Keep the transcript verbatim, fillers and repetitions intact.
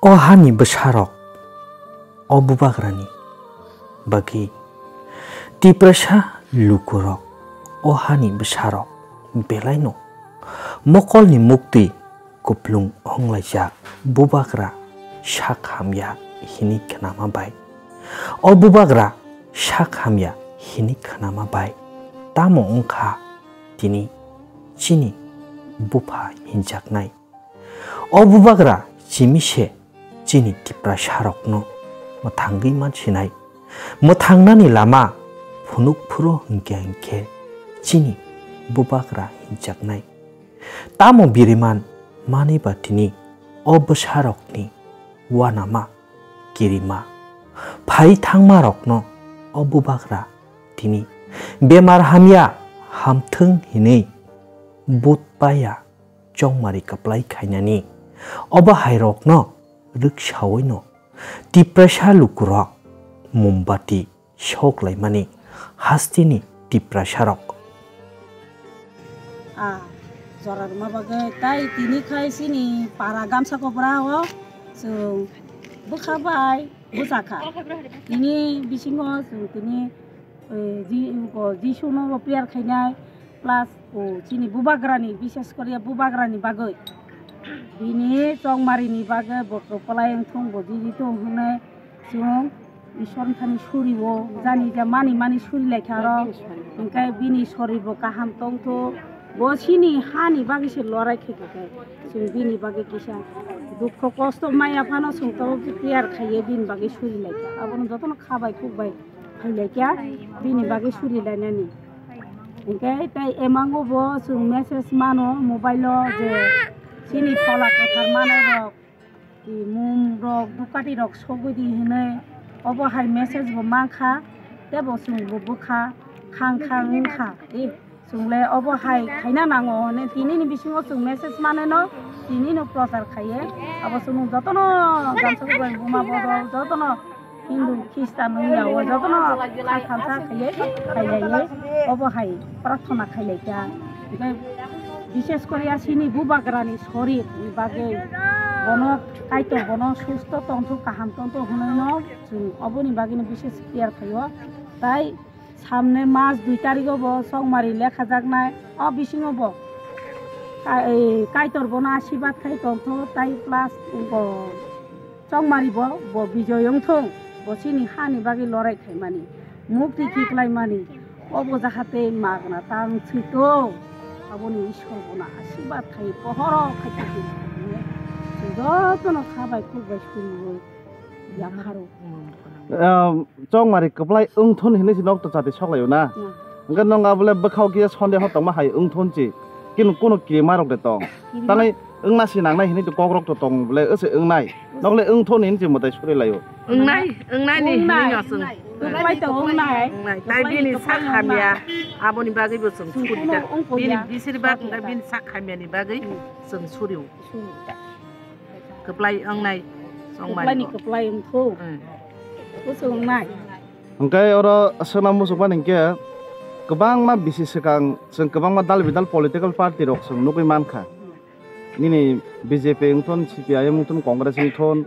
O hani bwsarok, o bubagrani bagwi Tiprasa lukurok, o hani bwsarok belaino mokolni muktwi kuplung wnglaijak bubagra sak hamya hini khnama bai. O bubagra sak hamya hini khnama bai tamo wngkha tini chini bupha hinjaknai. O bubagra chimi se chini Tiprasarokno mwthangwi mansinai. Mwthangnani lama phunuk phuru hinkhe hinkhe chini bubagra hinjaknai. Tamo biriman manwi ba tini o bwsarokni uanama kirima phai thangmarokno o bubagra tini bemar hamya hamthwng hinwi but paya chongmari kwplai khainani. Obo hairokno rwksawino Tiprasa lukurok mombati soklaimani hasteni Tiprasarok. A jora rwma bagwi tai tini khai chini para gamsa kopra o chwng bwkha bai bwchakha. Tini bisingo chwng tini, eh, Ji-, bo Jisuno bo prayer khainai, plus, oh, chini bubagrani, bishes koriya bubagrani bagwi. Bini chongmarini bagwi bo kwplai wngthung, bo jiji tong hwnwi chwng Ishwar thani suriwo, jani ja mani mani suri laikha aro. Hinkhe bini sorir bo kaham tongthung, bo chini hani bagwi se lorai khaikha khe. Chwng bini bagwi kisa dukho kosto maya phano chwng tabuk prayer khaiwi bini bagwi suri laikha. Abono jotono kha bai khuk bai phai laikha bini bagwi suri lainani. Hinkhe tei emango bo chwng message mano mobile o je chini phola kwthar manai rok, mum rok, dukati rok sogwi di hinwi obo hai message bo mankha, tei bo chwng bo bwkha khang khang wngkha. Chwng le obo hai khaina nango hwnwi tinini bisingo chwng message maneno tinino prochar khaiye. Abo chwng jotono gamsa bai buma bodol jotono Hindu Christian wngya o jotono kha thansa khaiye khailaiye obo hai prarthana khailaikha. Hwnkhe bishes koriya chini bubagrani sorir ni bagwi bono Kaitor bono susto tongthok kaham tongthok hwnwino chwng oboni bagwino bishes prayer khaio. Tai Samne mas dui tarikgo bo chongmari lekhajaknai. O bisingo bo ka-, ei, Kaitor bono asirwad khai tongthok, tai plus bo chongmari bo, bo bijoy wngthung, bo chini hani bagwi lorai khaimani, mukti khiklaimani, obo jahate magna tang thwito, aboni Ishwar bono asirwad khai, pohoro khai thwito. Jotono kha bai khuk bai suriwi yapharo. Chongmari kwplai wngthun hinwi se nok to chati soklaio na. Hmm. Hwnkhe nwng abole bwkhao kisa sonde hor tongma hai wngthun chi. Kinu kunu kirima rok de tong. Kirima. Tangwi wngna si nangnai hinwi to kok rok to tong bole wse wngnai. Nok le wngthun hinwi se mwtai suri laio. Wngnai, wngnai ni hinwi no chwng. Kwplai to wngnai. Wngnai. Tai bini sak hamya aboni bagwi bo chwng suri da. Bini bisir bak wngkha bini sak hamya ni bagwi chwng suri o. Kwplai wngnai, chongmani kwplai wngkhu. Hmm. Kusu wngnai. Hwnkhe oro swngna muchungmani hinkhe kwbangma bisi swkang chwng kwbangma dal bidal political party rok chwng nugwi mankha. Nini B J P wngthun, C P I M wngthun, Congress wngthun,